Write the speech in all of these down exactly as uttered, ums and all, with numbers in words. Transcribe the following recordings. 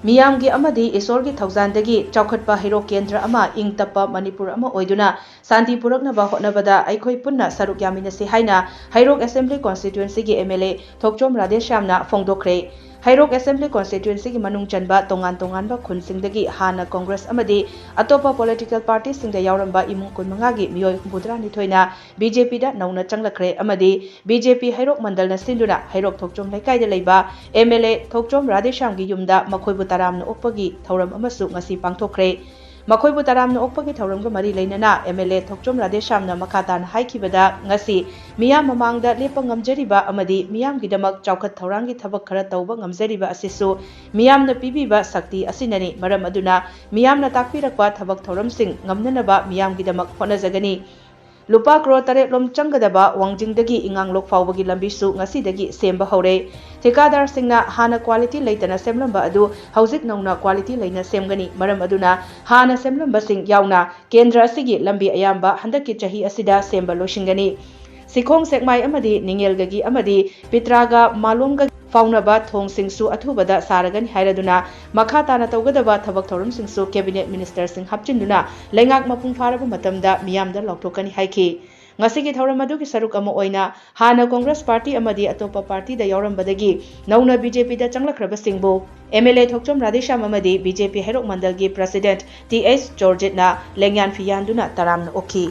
ꯃꯤꯌꯥꯝꯒꯤ ꯑꯃꯗꯤ ꯏꯁꯣꯔꯒꯤ ꯊꯧꯖꯥꯟꯗꯒꯤ ꯆꯥꯎꯈꯠꯄ ꯍꯩꯔꯣꯛ ꯀꯦꯟꯗ꯭ꯔ ꯑꯃ, ꯏꯪ ꯇꯞꯄ ꯃꯅꯤꯄꯨꯔ ꯑꯃ ꯑꯣꯏꯗꯨꯅ ꯁꯥꯟꯇꯤ ꯄꯨꯔꯛꯅꯕ ꯍꯣꯠꯅꯕꯗ ꯑꯩꯈꯣꯏ ꯄꯨꯟꯅ ꯁꯔꯨꯛ ꯌꯥꯃꯤꯟꯅꯁꯤ ꯍꯥꯏꯅ ꯍꯩꯔꯣꯛ ꯑꯦꯁꯦꯝꯕ꯭ꯂꯤ ꯀꯣꯟꯁꯇꯤꯇ꯭ꯋꯦꯟꯁꯤꯒꯤ ꯑꯦꯝ ꯑꯦꯜ ꯑꯦ ꯊꯣꯛꯆꯣꯝ ꯔꯥꯙꯦꯁ꯭ꯌꯥꯝꯅ ꯐꯣꯡꯗꯣꯛꯈ꯭ꯔꯦ꯫ ꯍꯩꯔꯣꯛ ꯑꯦꯁꯦꯝꯕ꯭ꯂꯤ ꯀꯣꯟꯁꯇꯤꯇ꯭ꯋꯦꯟꯁꯤꯒꯤ ꯃꯅꯨꯡ ꯆꯟꯕ ꯇꯣꯉꯥꯟ ꯇꯣꯉꯥꯟꯕ ꯈꯨꯟꯁꯤꯡꯗꯒꯤ ꯍꯥꯟꯅ ꯀꯣꯡꯒ꯭ꯔꯦꯁ ꯑꯃꯗꯤ ꯑꯇꯣꯞꯄ ꯄꯣꯂꯤꯇꯤꯀꯦꯜ ꯄꯥꯔꯇꯤꯁꯤꯡꯗ ꯌꯥꯎꯔꯝꯕ ꯏꯃꯨꯡ ꯀꯨꯟꯃꯉꯥꯒꯤ ꯃꯤꯑꯣꯏ ꯍꯨꯝꯐꯨꯇꯔꯥꯅꯤꯊꯣꯏꯅ ꯕꯤ ꯖꯦ ꯄꯤꯗ ꯅꯧꯅ ꯆꯪꯂꯛꯈ꯭ꯔꯦ ꯑꯃꯗꯤ ꯕꯤ ꯖꯦ ꯄꯤ ꯍꯩꯔꯣꯛ ꯃꯟꯗꯜꯅ ꯁꯤꯟꯗꯨꯅ ꯍꯩꯔꯣꯛ ꯊꯣꯛꯆꯣꯝ ꯂꯩꯀꯥꯏꯗ ꯂꯩꯕ ꯑꯦꯝ ꯑꯦꯜ ꯑꯦ ꯊꯣꯛꯆꯣꯝ ꯔꯥꯙꯦꯁ꯭ꯌꯥꯝꯒꯤ ꯌꯨꯝꯗ ꯃꯈꯣꯏꯕꯨ ꯇꯔꯥꯝꯅ ꯑꯣꯛꯄꯒꯤ ꯊꯧꯔꯝ ꯑꯃꯁꯨ ꯉꯁꯤ ꯄꯥꯡꯊꯣꯛꯈ꯭ꯔꯦ꯫ ꯃꯈꯣꯏꯕꯨ ꯇꯔꯥꯝꯅ ꯑꯣꯛꯄꯒꯤ ꯊꯧꯔꯝꯒ ꯃꯔꯤ ꯂꯩꯅꯅ ꯑꯦꯝ ꯑꯦꯜ ꯑꯦ ꯊꯣꯛꯆꯣꯝ ꯔꯥꯙꯦꯁ꯭ꯌꯥꯝꯅ ꯃꯈꯥ ꯇꯥꯅ ꯍꯥꯏꯈꯤꯕꯗ, ꯉꯁꯤ ꯃꯤꯌꯥꯝ ꯃꯃꯥꯡꯗ ꯂꯦꯞꯄ ꯉꯝꯖꯔꯤꯕ ꯑꯃꯗꯤ ꯃꯤꯌꯥꯝꯒꯤꯗꯃꯛ ꯆꯥꯎꯈꯠ ꯊꯧꯔꯥꯡꯒꯤ ꯊꯕꯛ ꯈꯔ ꯇꯧꯕ ꯉꯝꯖꯔꯤꯕ ꯑꯁꯤꯁꯨ ꯃꯤꯌꯥꯝꯅ ꯄꯤꯕꯤꯕ ꯁꯛꯇꯤ ꯑꯁꯤꯅꯅꯤ꯫ ꯃꯔꯝ ꯑꯗꯨꯅ ꯃꯤꯌꯥꯝꯅ ꯇꯥꯛꯄꯤꯔꯛꯄ ꯊꯕꯛ ꯊꯧꯔꯝꯁꯤꯡ ꯉꯝꯅꯅꯕ ꯃꯤꯌꯥꯝꯒꯤꯗꯃꯛ ꯍꯣꯠꯅꯖꯒꯅꯤ꯫ ꯂꯨꯄꯥ ꯀ꯭ꯔꯣꯔ ꯇꯔꯦꯠ ꯂꯣꯝ ꯆꯪꯒꯗꯕ ꯋꯥꯡꯖꯤꯡꯗꯒꯤ ꯏꯉꯥꯡꯂꯣꯛ ꯐꯥꯎꯕꯒꯤ ꯂꯝꯕꯤꯁꯨ ꯉꯁꯤꯗꯒꯤ ꯁꯦꯝꯕ ꯍꯧꯔꯦ꯫ ꯊꯤꯀꯥꯗꯥꯔꯁꯤꯡꯅ ꯍꯥꯟꯅ ꯀ꯭ꯋꯥꯂꯤꯇꯤ ꯂꯩꯇꯅ ꯁꯦꯝꯂꯝꯕ ꯑꯗꯨ ꯍꯧꯖꯤꯛ ꯅꯧꯅ ꯀ꯭ꯋꯥꯂꯤꯇꯤ ꯂꯩꯅ ꯁꯦꯝꯒꯅꯤ꯫ ꯃꯔꯝ ꯑꯗꯨꯅ ꯍꯥꯟꯅ ꯁꯦꯝꯂꯝꯕꯁꯤꯡ ꯌꯥꯎꯅ ꯀꯦꯟꯗ꯭ꯔ ꯑꯁꯤꯒꯤ ꯂꯝꯕꯤ ꯑꯌꯥꯝꯕ ꯍꯟꯗꯛꯀꯤ ꯆꯍꯤ ꯑꯁꯤꯗ ꯁꯦꯝꯕ ꯂꯣꯏꯁꯤꯟꯒꯅꯤ꯫ ꯁꯤꯈꯣꯡ ꯁꯦꯛꯃꯥꯏ ꯑꯃꯗꯤ ꯅꯤꯡꯉꯦꯜꯒꯒꯤ ꯑꯃꯗꯤ ꯄꯤꯇ꯭ꯔꯥꯒ ꯃꯥꯂꯣꯝꯒ ꯐꯥꯎꯅꯕ ꯊꯣꯡꯁꯤꯡꯁꯨ ꯑꯊꯨꯕꯗ ꯁꯥꯔꯒꯅꯤ ꯍꯥꯏꯔꯗꯨꯅ ꯃꯈꯥ ꯇꯥꯅ ꯇꯧꯒꯗꯕ ꯊꯕꯛ ꯊꯧꯔꯝꯁꯤꯡꯁꯨ ꯀꯦꯕꯤꯅꯦꯠ ꯃꯤꯅꯤꯁꯇꯔꯁꯤꯡ ꯍꯥꯞꯆꯤꯟꯗꯨꯅ ꯂꯩꯉꯥꯛ ꯃꯄꯨꯡ ꯐꯥꯔꯕ ꯃꯇꯝꯗ ꯃꯤꯌꯥꯝꯗ ꯂꯥꯎꯊꯣꯛꯀꯅꯤ ꯍꯥꯏꯈꯤ꯫ ꯉꯁꯤꯒꯤ ꯊꯧꯔꯝ ꯑꯗꯨꯒꯤ ꯁꯔꯨꯛ ꯑꯃ ꯑꯣꯏꯅ ꯍꯥꯟꯅ ꯀꯣꯡꯒ꯭ꯔꯦꯁ ꯄꯥꯔꯇꯤ ꯑꯃꯗꯤ ꯑꯇꯣꯞꯄ ꯄꯥꯔꯇꯤꯗ ꯌꯥꯎꯔꯝꯕꯗꯒꯤ ꯅꯧꯅ ꯕꯤ ꯖꯦ ꯄꯤꯗ ꯆꯪꯂꯛꯈ꯭ꯔꯕꯁꯤꯡꯕꯨ ꯑꯦꯝ ꯑꯦꯜ ꯑꯦ ꯊꯣꯛꯆꯣꯝ ꯔꯥꯙꯦꯁ꯭ꯌꯥꯝ ꯑꯃꯗꯤ ꯕꯤ ꯖꯦ ꯄꯤ ꯍꯩꯔꯣꯛ ꯃꯟꯗꯜꯒꯤ ꯄ꯭ꯔꯁꯤꯗꯦꯟꯠ ꯇꯤ ꯑꯩꯆ ꯖꯣꯔꯖꯤꯠꯅ ꯂꯦꯡꯌꯥꯟ ꯐꯤꯌꯥꯟꯗꯨꯅ ꯇꯔꯥꯝꯅ ꯑꯣꯛꯈꯤ꯫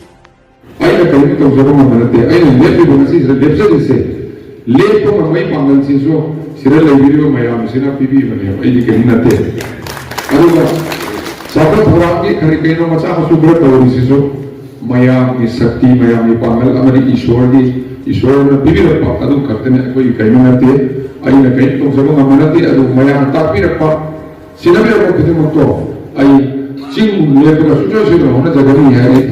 ꯑꯩꯅ ꯀꯔꯤꯝ ꯇꯧꯖꯕ ꯉꯝꯕ ꯅꯠꯇꯦ꯫ ꯑꯩꯅ ꯂꯦꯞꯂꯤꯕ, ꯉꯁꯤꯁꯤꯗ ꯂꯦꯞꯆꯔꯤꯁꯦ, ꯂꯦꯞꯄ ꯉꯝꯕꯒꯤ ꯄꯥꯡꯒꯜꯁꯤꯁꯨ ꯁꯤꯗ ꯂꯩꯕꯤꯔꯤꯕ ꯃꯌꯥꯝꯁꯤꯅ ꯄꯤꯕꯤꯕꯅꯦꯕ, ꯑꯩꯗꯤ ꯀꯔꯤꯝ ꯅꯠꯇꯦ꯫ ꯑꯗꯨꯒ ꯆꯥꯎꯈꯠ ꯊꯧꯔꯥꯡꯒꯤ ꯀꯔꯤ ꯀꯔꯤꯅꯣ ꯃꯆꯥ ꯃꯁꯨ ꯈꯔ ꯇꯧꯔꯤꯁꯤꯁꯨ ꯃꯌꯥꯝꯒꯤ ꯁꯛꯇꯤ, ꯃꯌꯥꯝꯒꯤ ꯄꯥꯡꯒꯜ ꯑꯃꯗꯤ ꯏꯁꯣꯔꯒꯤ, ꯏꯁꯣꯔꯅ ꯄꯤꯕꯤꯔꯛꯄ ꯑꯗꯨ ꯈꯛꯇꯅꯤ꯫ ꯑꯩꯈꯣꯏꯒꯤ ꯀꯔꯤꯝ ꯅꯠꯇꯦ, ꯑꯩꯅ ꯀꯔꯤꯝ ꯇꯧꯖꯕ ꯉꯝꯕ ꯅꯠꯇꯦ꯫ ꯑꯗꯨꯕꯨ ꯃꯌꯥꯝꯅ ꯇꯥꯛꯄꯤꯔꯛꯄ, ꯁꯤꯟꯅꯕꯤꯔꯛꯄ ꯈꯨꯗꯤꯡꯃꯛꯇꯣ ꯑꯩ ꯆꯤꯡ ꯂꯦꯞꯄꯒ ꯁꯨꯡꯁꯣꯏ ꯁꯣꯏꯗꯅ ꯍꯣꯠꯅꯖꯒꯅꯤ ꯍꯥꯏ꯫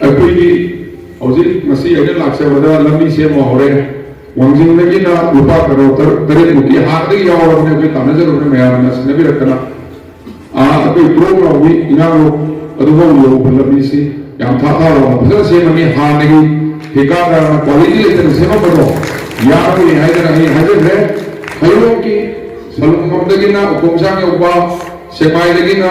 ꯑꯩꯈꯣꯏꯒꯤ ꯍꯧꯖꯤꯛ ꯉꯁꯤ ꯑꯩꯅ ꯂꯥꯛꯆꯕꯗ ꯂꯝꯕꯤ ꯁꯦꯝꯕ ꯍꯧꯔꯦ꯫ ꯋꯥꯡꯖꯤꯡꯗꯒꯤꯅ ꯂꯨꯄꯥ ꯀꯔꯣꯔ ꯇꯔꯨꯛ ꯇꯔꯦꯠꯃꯨꯛꯇꯤ ꯍꯥꯟꯅꯗꯒꯤ ꯌꯥꯎꯔꯕꯅꯤ, ꯑꯩꯈꯣꯏ ꯇꯥꯟꯅꯖꯔꯕꯅꯤ, ꯃꯌꯥꯝꯅ ꯁꯤꯟꯅꯕꯤꯔꯛꯇꯅ꯫ ꯑꯥ, ꯑꯩꯈꯣꯏ ꯇ꯭ꯔꯣꯝ ꯂꯥꯎꯕꯤ ꯏꯉꯥꯡꯂꯣꯛ ꯑꯗꯨꯐꯥꯎ ꯌꯧꯕ ꯂꯝꯕꯤꯁꯤ ꯌꯥꯝ ꯊꯥ ꯊꯥ ꯂꯥꯎꯅ ꯐꯖꯅ ꯁꯦꯝꯃꯅꯤ꯫ ꯍꯥꯟꯅꯒꯤ ꯊꯤꯀꯥꯗꯥꯔꯅ ꯀ꯭ꯋꯥꯂꯤꯇꯤ ꯂꯩꯇꯅ ꯁꯦꯝꯃꯝꯕꯗꯣ ꯌꯥꯔꯣꯏ ꯍꯥꯏꯗꯅ ꯑꯩ ꯍꯥꯏꯖꯈ꯭ꯔꯦ꯫ ꯍꯩꯔꯣꯛꯀꯤ ꯁꯂꯨꯡꯕꯝꯗꯒꯤꯅ ꯎꯈꯣꯡꯁꯥꯡ ꯌꯧꯕ, ꯁꯦꯛꯃꯥꯏꯗꯒꯤꯅ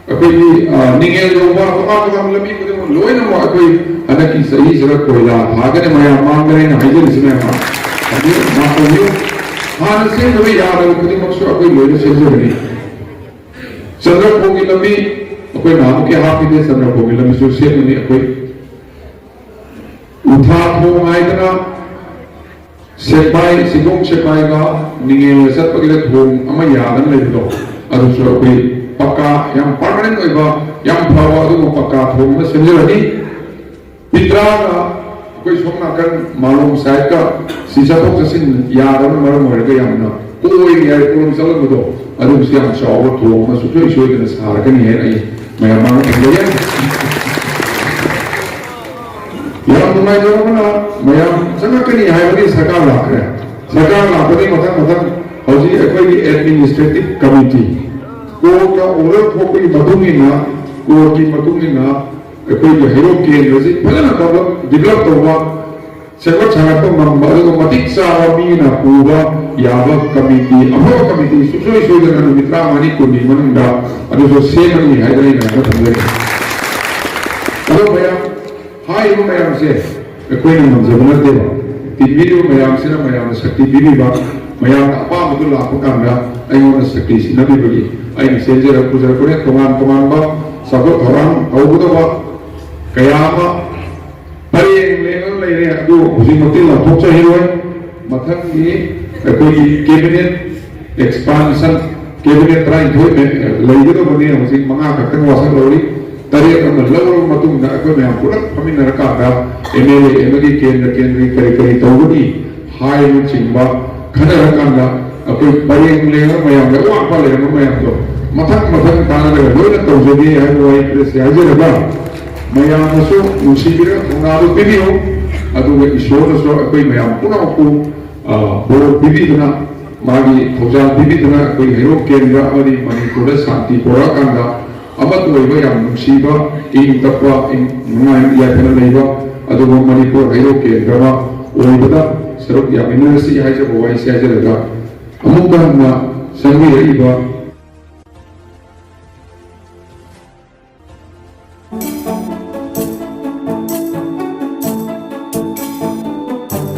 ꯑꯩꯈꯣꯏꯒꯤ, ꯑ, ꯅꯤꯡꯉꯦꯜ ꯌꯧꯕ, ꯇꯣꯉꯥꯟ ꯇꯣꯉꯥꯟꯕ ꯂꯝꯕꯤ ꯈꯨꯗꯤꯡꯃꯛ ꯂꯣꯏꯅꯃꯛ ꯑꯩꯈꯣꯏ ꯍꯟꯗꯛꯀꯤ ꯆꯍꯤꯁꯤꯗ ꯀꯣꯏꯂꯥ ꯊꯥꯒꯅꯤ, ꯃꯌꯥꯝ ꯃꯥꯡꯒꯅꯤ ꯍꯥꯏꯅ ꯍꯥꯏꯖꯔꯤꯁꯤ ꯃꯌꯥꯝ ꯑꯃ꯫ ꯑꯗꯨ ꯃꯥ ꯇꯧꯕꯤꯌꯨ꯫ ꯍꯥꯟꯅ ꯁꯦꯝꯗꯕ ꯌꯥꯗꯕ ꯈꯨꯗꯤꯡꯃꯛꯁꯨ ꯑꯩꯈꯣꯏ ꯂꯣꯏꯅ ꯁꯦꯝꯖꯒꯅꯤ꯫ ꯆꯟꯗ꯭ꯔꯄꯨꯔꯒꯤ ꯂꯝꯕꯤ ꯑꯩꯈꯣꯏ ꯅꯍꯥꯟꯃꯨꯛꯀꯤ ꯍꯥꯞꯈꯤꯗꯦ, ꯆꯟꯗ꯭ꯔꯄꯨꯔꯒꯤ ꯂꯝꯕꯤꯁꯨ ꯁꯦꯝꯒꯅꯤ꯫ ꯑꯩꯈꯣꯏ ꯎꯊꯥ ꯊꯣꯡ ꯍꯥꯏꯗꯅ ꯁꯦꯛꯃꯥꯏ, ꯆꯤꯡꯈꯣꯡ ꯁꯦꯛꯃꯥꯏꯒ ꯅꯤꯡꯉꯦꯜꯒ ꯆꯠꯄꯒꯤꯗ ꯊꯣꯡ ꯑꯃ ꯌꯥꯗꯅ ꯂꯩꯕꯗꯣ, ꯑꯗꯨꯁꯨ ꯑꯩꯈꯣꯏ ꯄꯛꯀꯥ, ꯌꯥꯝ ꯄꯥꯔꯃꯅꯦꯟ ꯑꯣꯏꯕ, ꯌꯥꯝ ꯐꯕ ꯑꯗꯨꯒꯨꯝꯕ ꯄꯛꯀꯥ ꯊꯣꯡ ꯑꯃ ꯁꯦꯝꯖꯔꯅꯤ꯫ ꯄꯤꯇ꯭ꯔꯥꯒ ꯑꯩꯈꯣꯏ ꯁꯣꯝ ꯅꯥꯀꯟ ꯃꯥꯂꯣꯝ ꯁꯥꯏꯠꯀ ꯁꯤ ꯆꯠꯊꯣꯛ ꯆꯠꯁꯤꯟ ꯌꯥꯗꯕꯅ ꯃꯔꯝ ꯑꯣꯏꯔꯒ ꯌꯥꯝꯅ ꯀꯣꯏꯅ ꯌꯥꯏ ꯀꯣꯏꯔꯣꯝ ꯆꯠꯂꯝꯕꯗꯣ, ꯑꯗꯨꯒꯤꯁꯨ ꯌꯥꯝ ꯆꯥꯎꯕ ꯊꯣꯡ ꯑꯃ ꯁꯨꯡꯁꯣꯏ ꯁꯣꯏꯗꯅ ꯁꯥꯔꯛꯀꯅꯤ ꯍꯥꯏꯅ ꯑꯩ ꯃꯌꯥꯝ ꯃꯥꯡꯗ ꯊꯝꯖꯒꯦ꯫ ꯌꯥꯝ ꯅꯨꯡꯉꯥꯏꯖꯕ ꯑꯃꯅ, ꯃꯌꯥꯝ ꯆꯪꯉꯛꯀꯅꯤ ꯍꯥꯏꯕꯒꯤ ꯁꯔꯀꯥꯔ ꯂꯥꯛꯈ꯭ꯔꯦ꯫ ꯁꯔꯀꯥꯔ ꯂꯥꯛꯄꯗꯒꯤ ꯃꯊꯪ ꯃꯊꯪ ꯍꯧꯖꯤꯛ ꯑꯩꯈꯣꯏꯒꯤ ꯑꯦꯗꯃꯤꯅꯤꯁꯇ꯭ꯔꯦꯇꯤꯚ ꯀꯃꯤꯇꯤ, ꯀꯣꯔꯠꯅ ꯑꯣꯔꯗꯔ ꯊꯣꯛꯄꯒꯤ ꯃꯇꯨꯡ ꯏꯟꯅ, ꯀꯣꯔꯠꯀꯤ ꯃꯇꯨꯡ ꯏꯟꯅ ꯑꯩꯈꯣꯏꯒꯤ ꯍꯩꯔꯣꯛ ꯀꯦꯟꯗ꯭ꯔꯁꯤ ꯐꯖꯅ ꯗꯤꯕꯂꯞ ꯇꯧꯕ, ꯁꯦꯝꯒꯠ ꯁꯥꯒꯠꯄ ꯉꯝꯕ, ꯑꯗꯨꯒ ꯃꯇꯤꯛ ꯆꯥꯕ ꯃꯤꯅ ꯄꯨꯕ ꯌꯥꯕ ꯀꯃꯤꯇꯤ, ꯑꯐꯕ ꯀꯃꯤꯇꯤ ꯁꯨꯡꯁꯣꯏ ꯁꯣꯏꯗꯅ ꯅꯨꯃꯤꯠ ꯇꯔꯥꯃꯉꯥꯅꯤ ꯀꯨꯟꯅꯤ ꯃꯅꯨꯡꯗ ꯑꯗꯨꯁꯨ ꯁꯦꯝꯃꯅꯤ ꯍꯥꯏꯗꯅ ꯑꯩꯅ ꯍꯥꯏꯕ ꯊꯝꯖꯒꯦ꯫ ꯑꯗꯣ ꯃꯌꯥꯝ, ꯍꯥꯏꯔꯤꯕ ꯃꯌꯥꯝꯁꯦ ꯑꯩꯈꯣꯏꯅ ꯉꯝꯖꯕ ꯅꯠꯇꯦꯕ꯫ ꯇꯤꯟꯕꯤꯔꯤꯕ ꯃꯌꯥꯝꯁꯤꯅ ꯃꯌꯥꯝꯅ ꯁꯛꯇꯤ ꯄꯤꯕꯤꯕ, ꯃꯌꯥꯝꯅ ꯑꯄꯥꯝꯕꯗꯨ ꯂꯥꯛꯄ ꯀꯥꯟꯗ ꯑꯩꯉꯣꯟꯗ ꯁꯛꯇꯤ ꯁꯤꯟꯅꯕꯤꯕꯒꯤ ꯑꯩꯅ ꯆꯦꯟꯖꯔꯛ ꯄꯨꯖꯔꯛꯄꯅꯦ꯫ ꯇꯣꯉꯥꯟ ꯇꯣꯉꯥꯟꯕ ꯆꯥꯎꯈꯠ ꯊꯧꯔꯥꯡ ꯇꯧꯒꯗꯕ ꯀꯌꯥ ꯑꯃ ꯄꯔꯦꯡ ꯂꯦꯡꯉꯒ ꯂꯩꯔꯦ, ꯑꯗꯨ ꯍꯧꯖꯤꯛꯃꯛꯇꯤ ꯂꯥꯎꯊꯣꯛꯆꯈꯤꯔꯣꯏ꯫ ꯃꯊꯪꯒꯤ ꯑꯩꯈꯣꯏꯒꯤ ꯀꯦꯕꯤꯅꯦꯠ ꯑꯦꯛꯁꯄꯥꯟꯁꯟ, ꯀꯦꯕꯤꯅꯦꯠ ꯇꯔꯥꯅꯤꯊꯣꯏ ꯂꯩꯒꯗꯧꯕꯅꯤ, ꯍꯧꯖꯤꯛ ꯃꯉꯥ ꯈꯛꯇꯪ ꯋꯥꯁꯛꯍꯧꯔꯤ꯫ ꯇꯔꯦꯠ ꯑꯃ ꯂꯧꯔꯕ ꯃꯇꯨꯡꯗ ꯑꯩꯈꯣꯏ ꯃꯌꯥꯝ ꯄꯨꯂꯞ ꯐꯝꯃꯤꯟꯅꯔꯀꯥꯟꯗ ꯑꯦꯝ ꯑꯦꯜ ꯑꯦ ꯑꯃꯒꯤ ꯀꯦꯟꯗ꯭ꯔ ꯀꯦꯟꯗ꯭ꯔꯒꯤ ꯀꯔꯤ ꯀꯔꯤ ꯇꯧꯒꯅꯤ ꯍꯥꯏꯕꯅꯆꯤꯡꯕ ꯈꯟꯅꯔꯀꯥꯟꯗ ꯑꯩꯈꯣꯏ ꯄꯔꯦꯡ ꯂꯦꯡꯉꯒ ꯃꯌꯥꯝꯒꯤ ꯑꯋꯥꯠꯄ ꯂꯩꯔꯝꯕ ꯃꯌꯥꯝꯗꯣ ꯃꯊꯪ ꯃꯊꯪ ꯇꯥꯟꯅꯔꯒ ꯂꯣꯏꯅ ꯇꯧꯖꯒꯦ ꯍꯥꯏꯕ ꯋꯥꯍꯩ ꯈꯔꯁꯦ ꯍꯥꯏꯖꯔꯒ, ꯃꯌꯥꯝꯅꯁꯨ ꯅꯨꯡꯁꯤꯕꯤꯔꯒ ꯊꯧꯅꯥꯗꯨ ꯄꯤꯕꯤꯌꯨ꯫ ꯑꯗꯨꯒ ꯏꯁꯣꯔꯅꯁꯨ ꯑꯩꯈꯣꯏ ꯃꯌꯥꯝ ꯄꯨꯝꯅꯃꯛꯄꯨ, ꯑ, ꯕꯣꯔ ꯄꯤꯕꯤꯗꯨꯅ, ꯃꯥꯒꯤ ꯊꯧꯖꯥꯜ ꯄꯤꯕꯤꯗꯨꯅ ꯑꯩꯈꯣꯏ ꯍꯩꯔꯣꯛ ꯀꯦꯟꯗ꯭ꯔ ꯑꯃꯗꯤ ꯃꯅꯤꯄꯨꯔꯗ ꯁꯥꯟꯇꯤ ꯄꯨꯔꯛꯑꯀꯥꯟꯗ ꯑꯃꯠꯇ ꯑꯣꯏꯕ, ꯌꯥꯝ ꯅꯨꯡꯁꯤꯕ, ꯏꯪ ꯇꯞꯄ, ꯏꯪ ꯅꯨꯡꯉꯥꯏ ꯌꯥꯏꯐꯅ ꯂꯩꯕ, ꯑꯗꯨꯒ ꯃꯅꯤꯄꯨꯔ ꯍꯩꯔꯣꯛ ꯀꯦꯟꯗ꯭ꯔ ꯑꯃ ꯑꯣꯏꯕꯗ ꯁꯔꯨꯛ ꯌꯥꯃꯤꯟꯅꯔꯁꯤ ꯍꯥꯏꯖꯕ ꯋꯥꯍꯩꯁꯤ ꯍꯥꯏꯖꯔꯒ, ꯑꯃꯨꯛ ꯍꯟꯅ ꯆꯪꯕꯤꯔꯛꯏꯕ